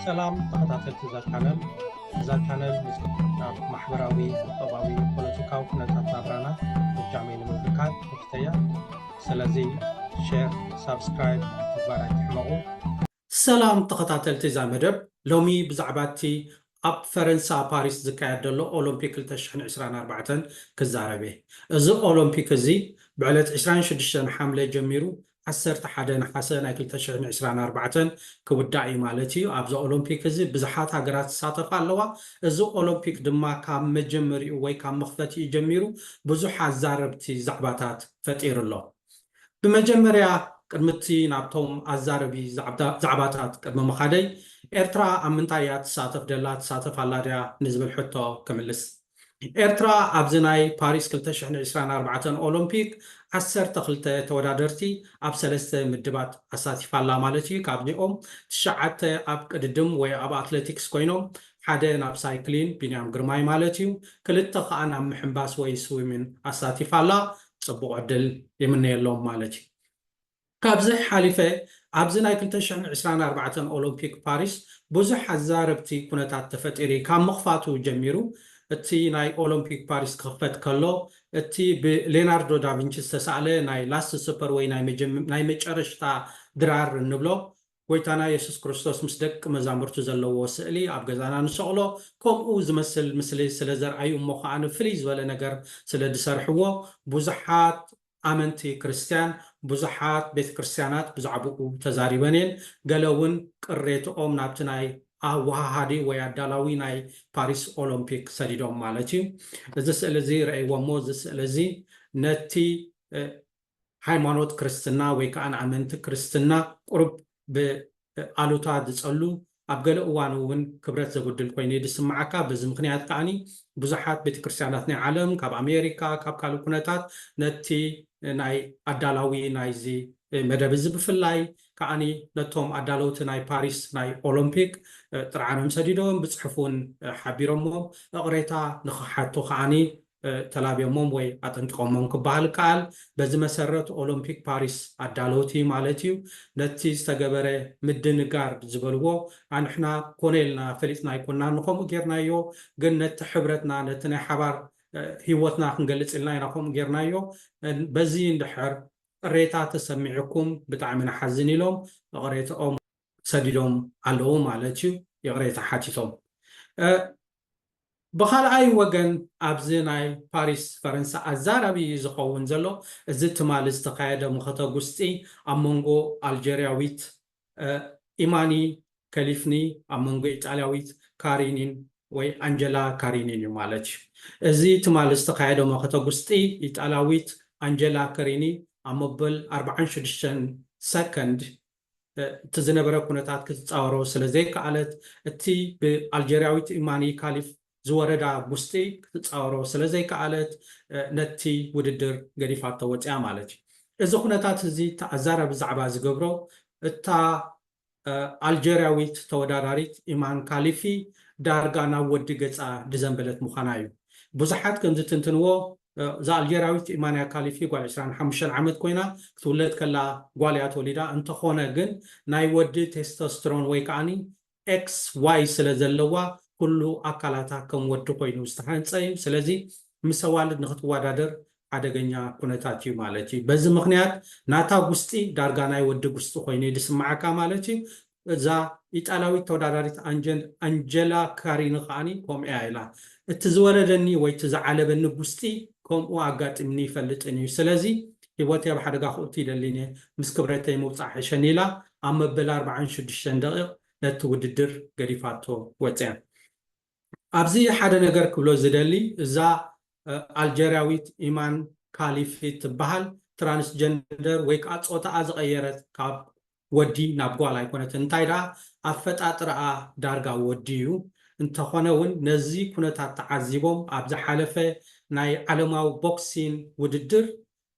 ሰላም ተኸታተልቲ እዛ ቻነል። እዛ ቻነል ምስ ኣብ ማሕበራዊ፣ ቁጠባዊ፣ ፖለቲካዊ ኩነታት ናብራና ፍጃመይ ንምምልካት ንፍተያ። ስለዚ ሼር፣ ሳብስክራይብ ምግባር ኣይትሕመቑ። ሰላም ተኸታተልቲ እዛ መደብ፣ ሎሚ ብዛዕባ እቲ ኣብ ፈረንሳ ፓሪስ ዝካየድ ዘሎ ኦሎምፒክ ክልተ ሽሕን ዕስራን ኣርባዕተን ክዛረብ እየ። እዚ ኦሎምፒክ እዚ ብዕለት ዕስራን ሽዱሽተን ሓምለ ጀሚሩ ዓሰርተ ሓደ ነሓሰ ናይ ክልተ ሽሕን ዕስራን ኣርባዕተን ክውዳእ እዩ ማለት እዩ። ኣብዚ ኦሎምፒክ እዚ ብዙሓት ሃገራት ዝሳተፋ ኣለዋ። እዚ ኦሎምፒክ ድማ ካብ መጀመሪኡ ወይ ካብ መኽፈቲኡ ጀሚሩ ብዙሕ ኣዛረብቲ ዛዕባታት ፈጢሩ ኣሎ። ብመጀመርያ ቅድሚ እቲ ናብቶም ኣዛረቢ ዛዕባ-፣ ዛዕባታት ቅድሚ ምኻደይ፣ ኤርትራ ኣብ ምንታይ እያ ትሳተፍ ደላ፣ ትሳተፍ ኣላ ድያ ንዝብል ሕቶ ክምልስ። ኤርትራ ኣብዚ ናይ ፓሪስ ክልተ ሽሕን ዕስራን ኣርባዕተን ኦሎምፒክ ዓሰርተ ክልተ ተወዳደርቲ ኣብ ሰለስተ ምድባት ኣሳቲፋ ኣላ ማለት እዩ። ካብዚኦም ትሽዓተ ኣብ ቅድድም ወይ ኣብ ኣትሌቲክስ ኮይኖም፣ ሓደ ናብ ሳይክሊን ቢንያም ግርማይ ማለት እዩ፣ ክልተ ከኣ ናብ ምሕንባስ ወይ ስዊሚን ኣሳቲፋ ኣላ። ጽቡቕ ዕድል ይምነየሎም ማለት እዩ። ካብዚ ሓሊፈ ኣብዚ ናይ ክልተ ሽሕን ዕስራን ኣርባዕተን ኦሎምፒክ ፓሪስ ብዙሕ ኣዛረብቲ ኩነታት ተፈጢሩ እዩ። ካብ ምኽፋቱ ጀሚሩ እቲ ናይ ኦሎምፒክ ፓሪስ ክኽፈት ከሎ እቲ ብሌናርዶ ዳቪንቺ ዝተሳእለ ናይ ላስት ሱፐር ወይ ናይ መጀም-፣ ናይ መጨረሽታ ድራር እንብሎ ጎይታና የሱስ ክርስቶስ ምስ ደቂ መዛሙርቱ ዘለዎ ስእሊ ኣብ ገዛና ንሰቕሎ፣ ከምኡ ዝመስል ምስሊ ስለ ዘርኣዩ እሞ ከኣ ፍልይ ዝበለ ነገር ስለ ዝሰርሕዎ ብዙሓት ኣመንቲ ክርስትያን፣ ብዙሓት ቤተ ክርስትያናት ብዛዕባኡ ተዛሪበን እየን። ገለ እውን ቅሬትኦም ናብቲ ናይ ኣወሃሃዲ ወይ ኣዳላዊ ናይ ፓሪስ ኦሎምፒክ ሰዲዶም ማለት እዩ። እዚ ስእሊ እዚ ረእይዎ እሞ፣ እዚ ስእሊ እዚ ነቲ፣ እ፣ ሃይማኖት ክርስትና ወይ ከዓ ንኣመንቲ ክርስትና ቁሩብ ብኣሉታ ዝጸሉ፣ ኣብ ገለ እዋን እውን ክብረት ዘጉድል ኮይኑ እዩ ዝስምዓካ። በዚ ምኽንያት ከኣኒ ብዙሓት ቤተክርስትያናት ናይ ዓለም፣ ካብ ኣሜሪካ፣ ካብ ካልእ ኩነታት ነቲ ናይ ኣዳላዊ ናይዚ መደብ እዚ ብፍላይ ከኣኒ ነቶም ኣዳለውቲ ናይ ፓሪስ ናይ ኦሎምፒክ ጥርዓኖም ሰዲዶም ብጽሑፍ እውን ሓቢሮሞ እቕሬታ ንኽሓቱ ከኣኒ ተላብዮሞም ወይ ኣጠንቂቖሞም ክበሃል ይከኣል። በዚ መሰረት ኦሎምፒክ ፓሪስ ኣዳለውቲ ማለት እዩ ነቲ ዝተገበረ ምድንጋር ዝበልዎ ኣንሕና ኮነ ኢልና ፈሊጥና ኣይኮናን ንኸምኡ ጌርናዮ፣ ግን ነቲ ሕብረትና ነቲ ናይ ሓባር ህይወትና ክንገልጽ ኢልና ኢና ከምኡ ጌርናዮ። በዚ እንድሕር ቅሬታ ተሰሚዕኩም ብጣዕሚ ንሓዝን ኢሎም እቕሬትኦም ሰዲዶም ኣለዉ ማለት እዩ። ይቕሬታ ሓቲቶም። ብኻልኣይ ወገን ኣብዚ ናይ ፓሪስ ፈረንሳ ኣዛራቢ ዝኸውን ዘሎ እዚ ትማሊ ዝተኻየደ መኸተ ጉስጢ ኣብ መንጎ ኣልጀርያዊት ኢማኒ ከሊፍኒ ኣብ መንጎ ኢጣልያዊት ካሪኒን ወይ ኣንጀላ ካሪኒን እዩ ማለት እዩ። እዚ ትማሊ ዝተኻየደ መኸተ ጉስጢ ኢጣልያዊት ኣንጀላ ካሪኒ ኣብ መበል ኣርባዓን ሽዱሽተን ሰከንድ እቲ ዝነበረ ኩነታት ክትጻወሮ ስለ ዘይከኣለት፣ እቲ ብኣልጀርያዊት ኢማኒ ካሊፍ ዝወረዳ ጉስጢ ክትጻወሮ ስለ ዘይከኣለት፣ ነቲ ውድድር ገዲፋቶ ወጺኣ ማለት እዩ። እዚ ኩነታት እዚ ተኣዛራቢ ዛዕባ ዝገብሮ፣ እታ ኣልጀርያዊት ተወዳዳሪት ኢማን ካሊፊ ዳርጋ ናብ ወዲ ገጻ ድዘንበለት ምዃና እዩ። ብዙሓት ከም ዝትንትንዎ፣ እዛ ኣልጀርያዊት ኢማንያ ካሊፊ ጓል ዕስራን ሓሙሽተን ዓመት ኮይና፣ ክትውለድ ከላ ጓል እያ ተወሊዳ። እንተኾነ ግን ናይ ወዲ ቴስቶስትሮን ወይ ከዓኒ ኤክስ ዋይ ስለ ዘለዋ ኩሉ ኣካላታ ከም ወዲ ኮይኑ ዝተሃንጸ እዩ። ስለዚ ምስ ኣዋልድ ንክትወዳደር ሓደገኛ ኩነታት እዩ ማለት እዩ። በዚ ምኽንያት ናታ ጉስጢ ዳርጋ ናይ ወዲ ጉስጢ ኮይኑ እዩ ዝስምዓካ ማለት እዩ። እዛ ኢጣልያዊት ተወዳዳሪት ኣንጀን-፣ ኣንጀላ ካሪኒ ከዓኒ ከምኡ እያ ኢላ። እቲ ዝወረደኒ ወይ እቲ ዝዓለበኒ ጉስጢ ከምኡ ኣጋጢምኒ ይፈልጥን እዩ። ስለዚ ህይወተይ ኣብ ሓደጋ ክእቱ ይደሊን እየ። ምስ ክብረተይ ምውጻእ ሕሸኒ ኢላ ኣብ መበል ኣርባዓን ሽዱሽተን ደቂቕ ነቲ ውድድር ገዲፋቶ ወጽያ። ኣብዚ ሓደ ነገር ክብሎ ዝደሊ፣ እዛ ኣልጀርያዊት ኢማን ካሊፊ ትበሃል ትራንስጀንደር ወይ ከዓ ጾታኣ ዝቐየረት ካብ ወዲ ናብ ጓል ኣይኮነትን። እንታይ ደኣ ኣፈጣጥራኣ ዳርጋ ወዲ እዩ። እንተኾነ እውን ነዚ ኩነታት ተዓዚቦም ኣብ ዝሓለፈ ናይ ዓለማዊ ቦክሲን ውድድር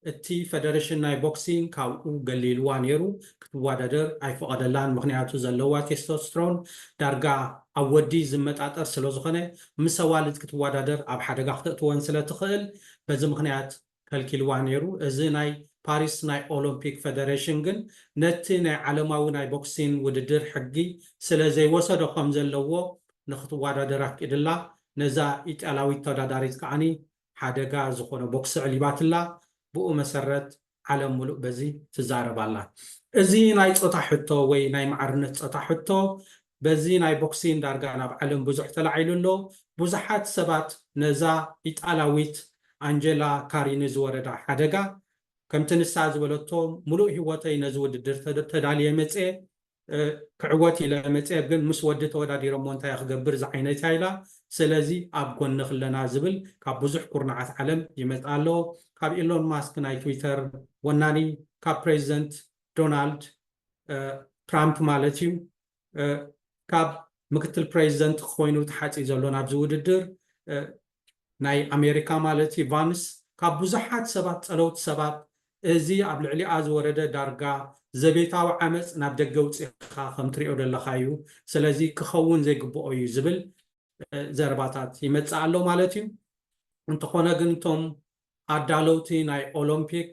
እቲ ፈደሬሽን ናይ ቦክሲንግ ካብኡ ገሊልዋ ነይሩ፣ ክትወዳደር ኣይፈቐደላን። ምኽንያቱ ዘለዋ ቴስቶስትሮን ዳርጋ ኣብ ወዲ ዝመጣጠር ስለ ዝኾነ ምስ ኣዋልድ ክትወዳደር ኣብ ሓደጋ ክተእትወን ስለ ትኽእል በዚ ምኽንያት ከልኪልዋ ነይሩ። እዚ ናይ ፓሪስ ናይ ኦሎምፒክ ፌደሬሽን ግን ነቲ ናይ ዓለማዊ ናይ ቦክሲን ውድድር ሕጊ ስለ ዘይወሰዶ ከም ዘለዎ ንክትወዳደር ኣፍቂድላ። ነዛ ኢጣልያዊት ተወዳዳሪት ከዓኒ ሓደጋ ዝኾነ ቦክሲ ዕሊባትላ። ብኡ መሰረት ዓለም ሙሉእ በዚ ትዛረብ ኣላ። እዚ ናይ ጾታ ሕቶ ወይ ናይ ማዕርነት ጾታ ሕቶ በዚ ናይ ቦክሲን ዳርጋ ናብ ዓለም ብዙሕ ተላዒሉ ኣሎ። ብዙሓት ሰባት ነዛ ኢጣልያዊት ኣንጀላ ካሪኒ ዝወረዳ ሓደጋ ከምቲ ንሳ ዝበለቶ፣ ሙሉእ ህይወተይ ነዚ ውድድር ተዳልየ መፅየ፣ ክዕወት ኢለ መፅየ፣ ግን ምስ ወዲ ተወዳዲረሞ እንታይ ክገብር ዝዓይነት ኢላ። ስለዚ ኣብ ጎንኽ ኣለና ዝብል ካብ ብዙሕ ኩርናዓት ዓለም ይመፅእ ኣሎ። ካብ ኢሎን ማስክ ናይ ትዊተር ወናኒ፣ ካብ ፕሬዚደንት ዶናልድ ትራምፕ ማለት እዩ፣ ካብ ምክትል ፕሬዚደንት ኮይኑ ተሓፂ ዘሎ ናብዚ ውድድር ናይ ኣሜሪካ ማለት እዩ ቫንስ፣ ካብ ብዙሓት ሰባት፣ ፀለውቲ ሰባት፣ እዚ ኣብ ልዕሊኣ ዝወረደ ዳርጋ ዘቤታዊ ዓመፅ ናብ ደገ ውፅኢኻ ከም ትሪኦ ዘለኻ እዩ፣ ስለዚ ክኸውን ዘይግብኦ እዩ ዝብል ዘረባታት ይመፅእ ኣሎ ማለት እዩ። እንተኾነ ግን እቶም ኣዳለውቲ ናይ ኦሎምፒክ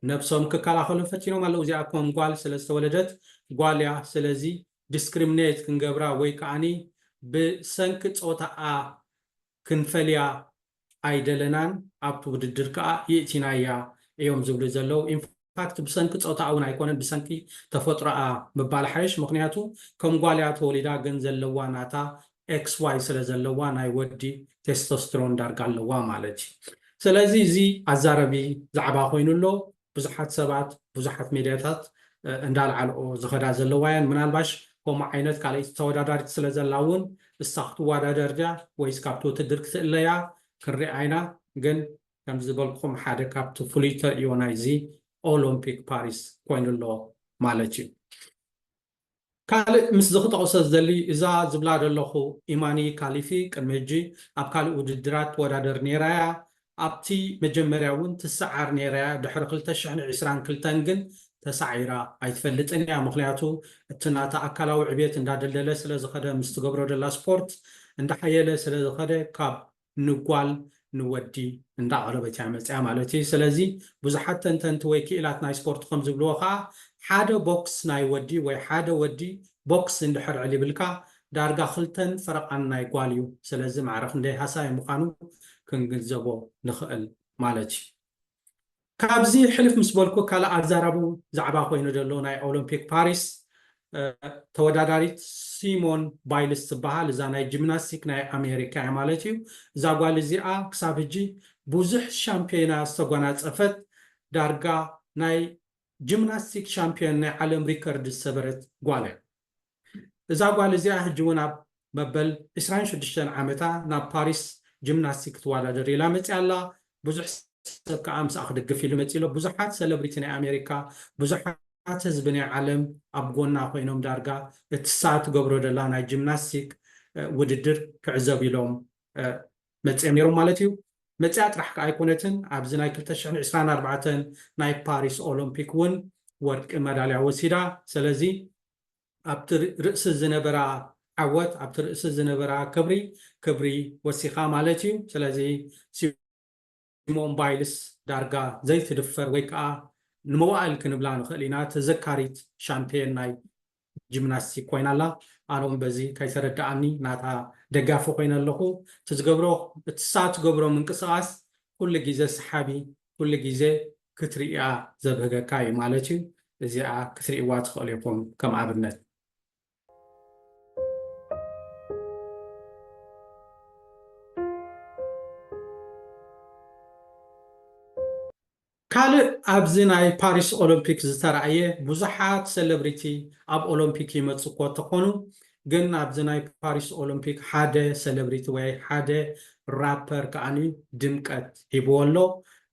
ነብሶም ክከላኸሉ ፈቲኖም ኣለዉ። እዚኣ ከም ጓል ስለ ዝተወለደት ጓል እያ፣ ስለዚ ዲስክሪሚኔት ክንገብራ ወይ ከዓኒ ብሰንኪ ፆታኣ ክንፈልያ ኣይደለናን፣ ኣብቲ ውድድር ከዓ ይእቲናያ እዮም ዝብሉ ዘለዉ። ኢንፋክት ብሰንኪ ፆታኣ እውን ኣይኮነን፣ ብሰንኪ ተፈጥሮኣ ምባል ሓይሽ። ምክንያቱ ከም ጓል እያ ተወሊዳ፣ ግን ዘለዋ ናታ ኤክስ ዋይ ስለ ዘለዋ ናይ ወዲ ቴስቶስትሮን ዳርጋ ኣለዋ ማለት እዩ። ስለዚ እዚ ኣዛረቢ ዛዕባ ኮይኑ ኣሎ። ብዙሓት ሰባት፣ ብዙሓት ሜድያታት እንዳልዓልኦ ዝኸዳ ዘለዋ እየን። ምናልባሽ ከምኡ ዓይነት ካልኣይቲ ተወዳዳሪት ስለ ዘላ እውን እሳ ክትወዳደር ድያ ወይስ ካብቲ ውትድር ክትእለያ ክንሪኣ ኢና። ግን ከም ዝበልኩም ሓደ ካብቲ ፍሉይ ተርእዮ ናይዚ ኦሎምፒክ ፓሪስ ኮይኑ ኣሎ ማለት እዩ። ካልእ ምስዚ ክጠቕሶ ዝደሊ እዛ ዝብላ ዘለኹ ኢማኒ ካሊፊ ቅድሚ ሕጂ ኣብ ካልእ ውድድራት ትወዳደር ነይራ እያ። ኣብቲ መጀመርያ እውን ትሰዓር ነይራ እያ። ድሕሪ ክልተ ሽሕን ዕስራን ክልተን ግን ተሳዒራ ኣይትፈልጥን እያ። ምክንያቱ እቲ ናታ ኣካላዊ ዕብየት እንዳደልደለ ስለ ዝኸደ፣ ምስ ትገብሮ ደላ ስፖርት እንዳሓየለ ስለ ዝኸደ ካብ ንጓል ንወዲ እንዳቐረበት እያ መፅያ ማለት እዩ። ስለዚ ብዙሓት ተንተንቲ ወይ ክኢላት ናይ ስፖርት ከም ዝብልዎ ከዓ ሓደ ቦክስ ናይ ወዲ ወይ ሓደ ወዲ ቦክስ እንድሕር ዕሊብልካ ዳርጋ ክልተን ፈረቓን ናይ ጓል እዩ። ስለዚ ማዕረ ክንደይ ሃሳይ ምዃኑ ክንግንዘቦ ንኽእል ማለት እዩ። ካብዚ ሕልፍ ምስ በልኩ ካልእ ኣዛራቡ ዛዕባ ኮይኑ ዘሎ ናይ ኦሎምፒክ ፓሪስ ተወዳዳሪት ሲሞን ባይልስ ትበሃል። እዛ ናይ ጂምናስቲክ ናይ ኣሜሪካ እያ ማለት እዩ። እዛ ጓል እዚኣ ክሳብ ሕጂ ብዙሕ ሻምፒዮና ዝተጓናፀፈት ዳርጋ ናይ ጂምናስቲክ ሻምፒዮን ናይ ዓለም ሪከርድ ዝሰበረት ጓል እያ። እዛ ጓል እዚኣ ሕጂ እውን ኣብ መበል ዕስራን ሽዱሽተን ዓመታ ናብ ፓሪስ ጂምናስቲክ ክትወዳደር ኢላ መፅያ ኣላ። ብዙሕ ሰብ ከዓ ምስኣ ክድግፍ ኢሉ መፂ ኣሎ። ብዙሓት ሰለብሪቲ ናይ ኣሜሪካ፣ ብዙሓት ህዝቢ ናይ ዓለም ኣብ ጎና ኮይኖም ዳርጋ እቲ እሳ ትገብሮ ደላ ናይ ጂምናስቲክ ውድድር ክዕዘብ ኢሎም መፅኦም ነይሮም ማለት እዩ። መፅያ ጥራሕ ከዓ ኣይኮነትን፣ ኣብዚ ናይ ክልተ ሽሕን ዕስራን ኣርባዕተን ናይ ፓሪስ ኦሎምፒክ እውን ወርቂ መዳልያ ወሲዳ። ስለዚ ኣብቲ ርእሲ ዝነበራ ዓወት፣ ኣብቲ ርእሲ ዝነበራ ክብሪ ክብሪ ወሲኻ ማለት እዩ። ስለዚ ሲሞን ባይልስ ዳርጋ ዘይትድፈር ወይ ከዓ ንመዋእል ክንብላ ንኽእል ኢና፣ ተዘካሪት ሻምፒዮን ናይ ጂምናስቲክ ኮይና ኣላ። ኣነ እውን በዚ ከይተረድኣኒ ናታ ደጋፊ ኮይነ ኣለኹ። እቲ ዝገብሮ፣ እቲ እሳ ትገብሮ ምንቅስቓስ ኩሉ ግዜ ሰሓቢ፣ ኩሉ ግዜ ክትርእያ ዘብህገካ እዩ ማለት እዩ። እዚኣ ክትርእይዋ ትኽእሉ ኢኹም ከም ኣብነት። ካልእ ኣብዚ ናይ ፓሪስ ኦሎምፒክ ዝተራእየ ብዙሓት ሰለብሪቲ ኣብ ኦሎምፒክ ይመፁ እኮ እንተኾኑ፣ ግን ኣብዚ ናይ ፓሪስ ኦሎምፒክ ሓደ ሰለብሪቲ ወይ ሓደ ራፐር ከዓኒ ድምቀት ሂብዎ ኣሎ።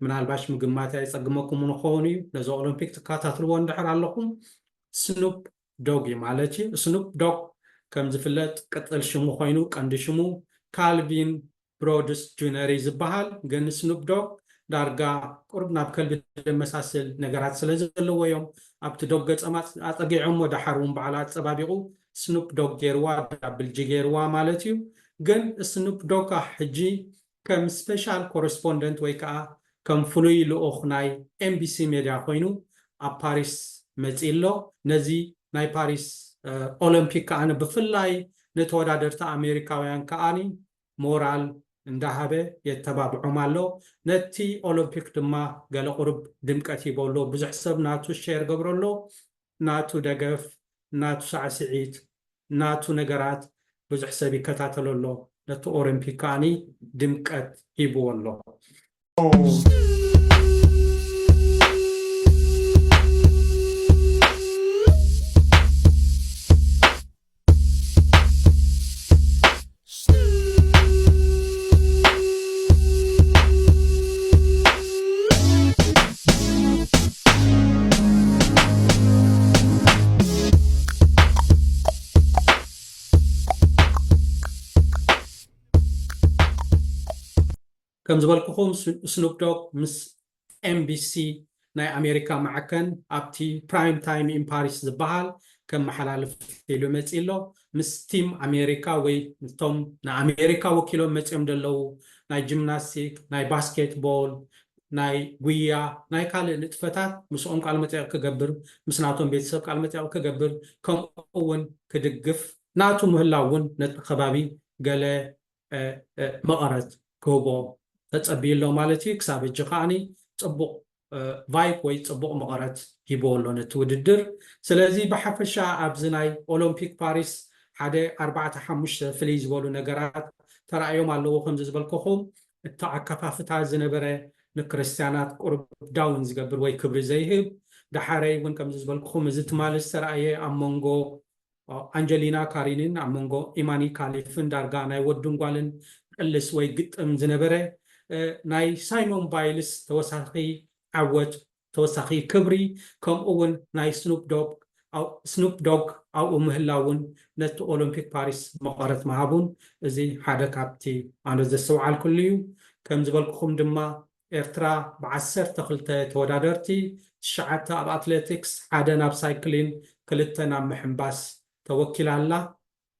ምናልባሽ ምግማት ኣይፀግመኩም ንኸውን እዩ። ነዚ ኦሎምፒክ ትከታትልዎ እንድሕር ኣለኹም፣ ስኑፕ ዶግ እዩ ማለት እዩ። ስኑፕ ዶግ ከም ዝፍለጥ ቅፅል ሽሙ ኮይኑ ቀንዲ ሽሙ ካልቪን ብሮድስ ጁነር እዩ ዝበሃል። ግን ስኑፕ ዶግ ዳርጋ ቁሩብ ናብ ከልቢ ዘመሳስል ነገራት ስለ ዘለዎ እዮም ኣብቲ ዶግ ገፀም ኣፀጊዖሞ፣ ደሓር እውን ባዕሉ ኣፀባቢቑ ስኑፕ ዶግ ገይርዋ፣ ዳብል ጂ ገይርዋ ማለት እዩ። ግን ስኑፕ ዶግ ሕጂ ከም ስፔሻል ኮረስፖንደንት ወይ ከዓ ከም ፍሉይ ልኡኽ ናይ ኤምቢሲ ሜድያ ኮይኑ ኣብ ፓሪስ መጺእ ኣሎ። ነዚ ናይ ፓሪስ ኦሎምፒክ ከኣ ብፍላይ ንተወዳደርቲ ኣሜሪካውያን ከኣ ሞራል እንዳሃበ የተባብዖም ኣሎ። ነቲ ኦሎምፒክ ድማ ገለ ቁሩብ ድምቀት ሂቦ ኣሎ። ብዙሕ ሰብ ናቱ ሼር ገብሮ ኣሎ። ናቱ ደገፍ፣ ናቱ ሳዕስዒት፣ ናቱ ነገራት ብዙሕ ሰብ ይከታተሎ ኣሎ። ነቲ ኦሎምፒክ ከኣ ድምቀት ሂብዎ ኣሎ። ከም ዝበልኩኹም፣ ስኑፕ ዶግ ምስ ኤምቢሲ ናይ ኣሜሪካ ማዕከን ኣብቲ ፕራይም ታይም ኢን ፓሪስ ዝበሃል ከም መሓላልፍ ኢሉ መፂ ኣሎ። ምስ ቲም ኣሜሪካ ወይ እቶም ንኣሜሪካ ወኪሎም መፂኦም ዘለዉ ናይ ጂምናስቲክ፣ ናይ ባስኬትቦል፣ ናይ ጉያ፣ ናይ ካልእ ንጥፈታት ምስኦም ቃል መጠይቕ ክገብር፣ ምስ ናቶም ቤተሰብ ቃል መጠይቕ ክገብር፣ ከምኡ እውን ክድግፍ፣ ናቱ ምህላው እውን ነቲ ከባቢ ገለ መቐረት ክህቦ ተጸብዩ ኣሎ ማለት እዩ። ክሳብ ሕጂ ከዓኒ ጽቡቕ ቫይብ ወይ ጽቡቕ መቐረት ሂብዎ ኣሎ ነቲ ውድድር። ስለዚ ብሓፈሻ ኣብዚ ናይ ኦሎምፒክ ፓሪስ ሓደ ኣርባዕተ ሓሙሽተ ፍልይ ዝበሉ ነገራት ተራእዮም ኣለዎ። ከምዚ ዝበልኩኹም እቲ ኣከፋፍታ ዝነበረ ንክርስትያናት ቁሩብ ዳውን ዝገብር ወይ ክብሪ ዘይህብ፣ ዳሓረይ እውን ከምዚ ዝበልኩኹም እዚ ትማሊ ዝተራእየ ኣብ መንጎ ኣንጀሊና ካሪንን ኣብ መንጎ ኢማኒ ካሊፍን ዳርጋ ናይ ወድን ጓልን ቅልስ ወይ ግጥም ዝነበረ፣ ናይ ሳይሞን ባይልስ ተወሳኺ ዓወት፣ ተወሳኺ ክብሪ፣ ከምኡ እውን ናይ ስኑፕ ዶግ ኣብኡ ምህላውን ነቲ ኦሎምፒክ ፓሪስ መቐረት ምሃቡን እዚ ሓደ ካብቲ ኣነ ዘስተውዓልኩሉ እዩ። ከም ዝበልኩኹም ድማ ኤርትራ ብዓሰርተ ክልተ ተወዳደርቲ፣ ትሽዓተ ኣብ ኣትሌቲክስ፣ ሓደ ናብ ሳይክሊን ክልተ ናብ ምሕንባስ ተወኪላ ኣላ።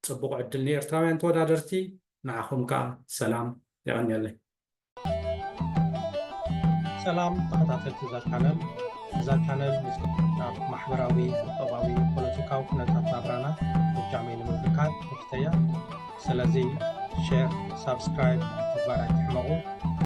ጽቡቕ ዕድል ንኤርትራውያን ተወዳደርቲ፣ ንዓኹም ከኣ ሰላም የቐንየለይ። ሰላም ተኸታተልቲ እዛ ቻነል። እዛ ቻነል ምስ ናብ ማሕበራዊ፣ ቁጠባዊ፣ ፖለቲካዊ ኩነታት ናብራና እጃመይ ንምብርካት ትሕተያ። ስለዚ ሼር፣ ሳብስክራይብ ምግባር ኣይትሕመቑ።